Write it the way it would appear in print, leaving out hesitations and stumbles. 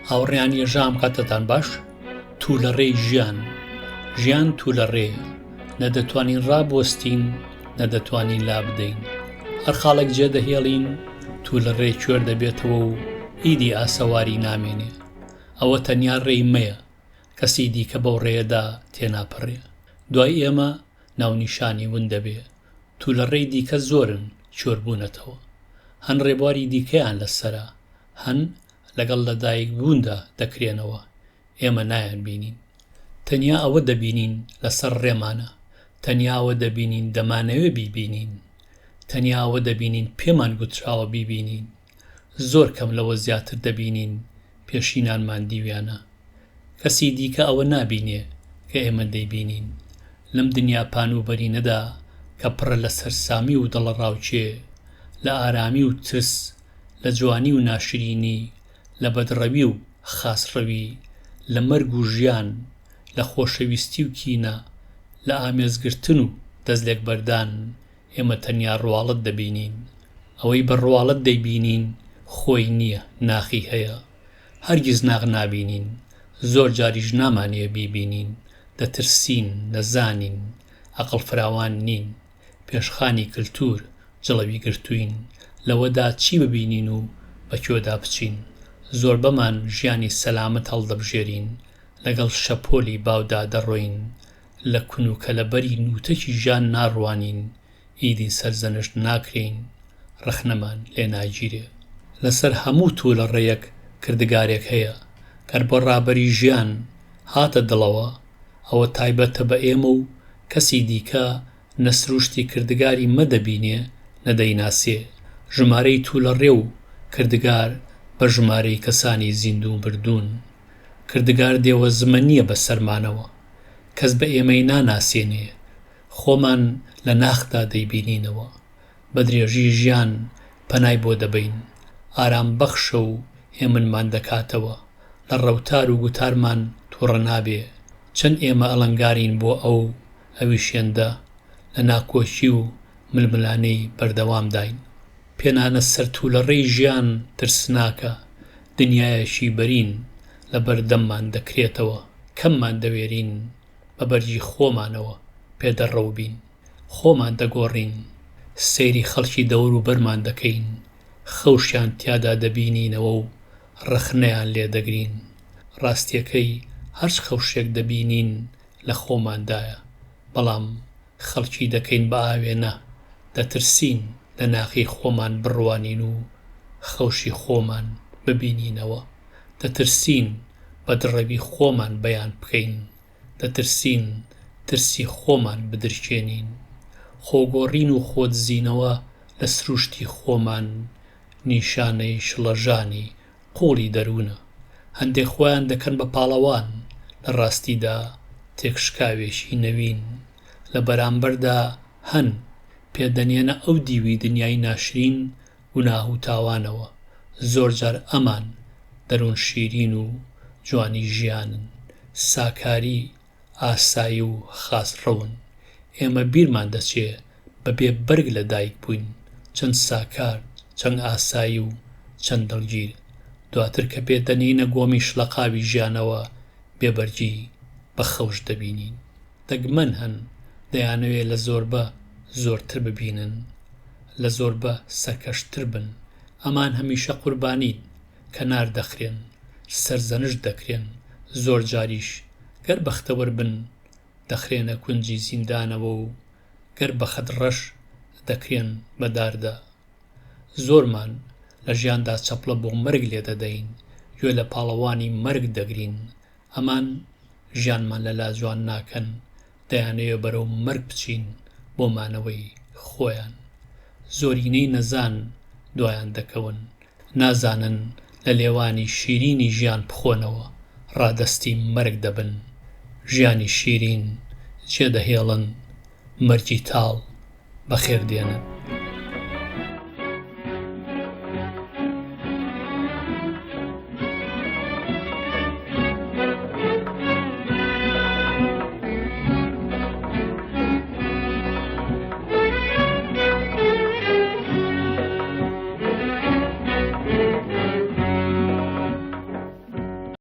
هاوڕێیان یەژا ئەم کاتەتان باش توولەڕێی ژیان ژیان توولەڕێیە نە دەتوانین ڕابوەستین نە دەتوانین لا بدەین هەر خاڵێک جێ دەهێڵین توولەڕێ کوێر دەبێتەوە و ئیدی ئاسەواری نامێنێ ئەوە تەنیا ڕێی مەیە کەسی دیکە بەو ڕێیەدا تێناپەڕێ دوای ئێمە ناونیشانی ون دەبێ تولەڕێی دیکە زۆرن چۆربوونەتەوە هەن ڕێبواری دیکەیان لەسەرە هەن لەگەڵ لەدایکبووندا دەکرێنەوە ئێمە نایانبینین تەنیا ئەوە دەبینین لەسەر ڕێمانە تەنیا ئەوە دەبینین دەمانەوێ بیبینین تەنیا ئەوە دەبینین پێمان گوتراوە بیبینین زۆر کەم لەوە زیاتر دەبینین پێشینانمان دیویانە کەسی دیکە ئەوە نابینێ کە ئێمە دەیبینین. لەم دنیا پان و بەرینەدا کە پڕە لە سەرسامی و دڵەڕاوکێ، لە ئارامی و ترس، لە جوانی و ناشرینی، لە بەدڕەوی و خاسڕەوی، لە مەرگ و ژیان، لە خۆشەویستی و کینە، لە ئامێزگرتن و دەستلێکبەردان، ئێمە تەنیا ڕواڵەت دەبینین. ئەوەی بە ڕواڵەت دەیبینین خۆی نییە، ناخی هەیە. هەرگیز ناخ نابینین، زۆر جاریش نامانەوێ بیبینین، دەترسین، نەزانین، عەقڵ فراوان نین، پێشخانی کلتور جڵەوی گرتووین لەوەدا چی ببینین و بە کوێدا بچین، زۆربەمان ژیانی سەلامەت هەڵدەبژێرین، لەگەڵ شەپۆلی باودا دەڕۆین، لە کون و کەلەبەری نووتەکی ژیان ناڕوانین، ئیدی سەرزەنشت ناکرێین، ڕەخنەمان لێ ناگیرێ. لەسەر هەموو توولەڕێیەک کردگارێک هەیە، گەر بۆ ڕابەری ژیان هاتە دڵەوە، ئەوە تایبەتە بە ئێمە و کەسی دیکە نە سروشتی کردگاری مە دەبینێ نە دەیناسێ. ژمارەی توولەڕێ و کردگار بە ژمارەی کەسانی زیندوو مردوون. کردگار دێوەزمە نییە بە سەرمانەوە. کەس بە ئێمەی ناناسێنێ. خۆمان لە ناخدا دەیبینینەوە. بە درێژی ژیان پەنای بۆ دەبەین. ئارامبەخشە و هێمنمان دەکاتەوە. لە ڕەوتار و گوتارمان تووڕە نابێ. چەند ئێمە ئەڵنگارین بۆ ئەو، ئەویش هێندە. لە ناکۆکی و ململانێی بەردەوامداین. پێنانە سەر توولەڕێی ژیان ترسناکە. دنیایەکی بەرین لە بەردەممان دەکرێتەوە. کەممان دەوێرین بە بەرگی خۆمانەوە پێدەڕەو بین. خۆمان دەگۆڕین. سەیری خەڵکی دەوروبەرمان دەکەین. خەوشیان تیادا دەبینینەوە و ڕەخنەیان لێ دەگرین. ڕاستییەکەی هەرچ خەوشێک دەبینین لە خۆماندایە. بەڵام خەڵکی دەکەین بە ئاوێنە. دەترسین لە ناخی خۆمان بڕوانین و خەوشی خۆمان ببینینەوە. دەترسین بەدڕەوی خۆمان بەیان بکەین، دەترسین ترسی خۆمان بدرکێنین. خۆگۆڕین و خۆدزینەوە لە سروشتی خۆمان نیشانەی شڵەژانی قووڵی دەروونە. هەندێک خۆیان دەکەن بە پاڵەوان، لە ڕاستیدا تێکشکاوێکی نەوین. لە بەرامبەردا هەن پێدەنێنە ئەو دیوی دنیای ناشرین گوناه و تاوانەوە، زۆرجار ئەمان دەروون شیرین و جوانی ژیانن، ساکاری، ئاسایی و خاسڕەون. ئێمە بیرمان دەچێ بە بێ بەرگ لە دایک بووین، چەند ساکار، چەند ئاسایی و چەند دڵگیر. دواتر کە پێ دەنێینە گۆمی شڵەقاوی ژیانەوە، بێ بەرگی بە خەوش دەبینین. دەگمەن هەن دەیانەوێ لە زۆربە زۆرتر ببینن، لە زۆربە سەرکەشتر بن، ئەمان هەمیشە قوربانین، کەنار دەخرێن، سەرزەنشت دەکرێن، زۆر جاریش گەر بەختەوەر بن دەخرێنە کونجی زیندانەوە و گەر بەخت ڕەش دەکرێن بە داردا. زۆرمان لە ژیاندا چەپڵە بۆ مەرگ لێدەدەین، گوێ لە پاڵەوانی مەرگ دەگرین، ئەمان ژیانمان لەلا جوان ناکەن، دەیانەوێ بەرەو مەرگ بچین بۆ مانەوەی خۆیان. زۆرینەی نەزان دوایان دەکەون، نازانن لە لێوانی شیرینی ژیان بخۆنەوە، ڕادەستی مەرگ دەبن. ژیانی شیرین جێدەهێڵن، مەرگی تاڵ بەخێر دێنن.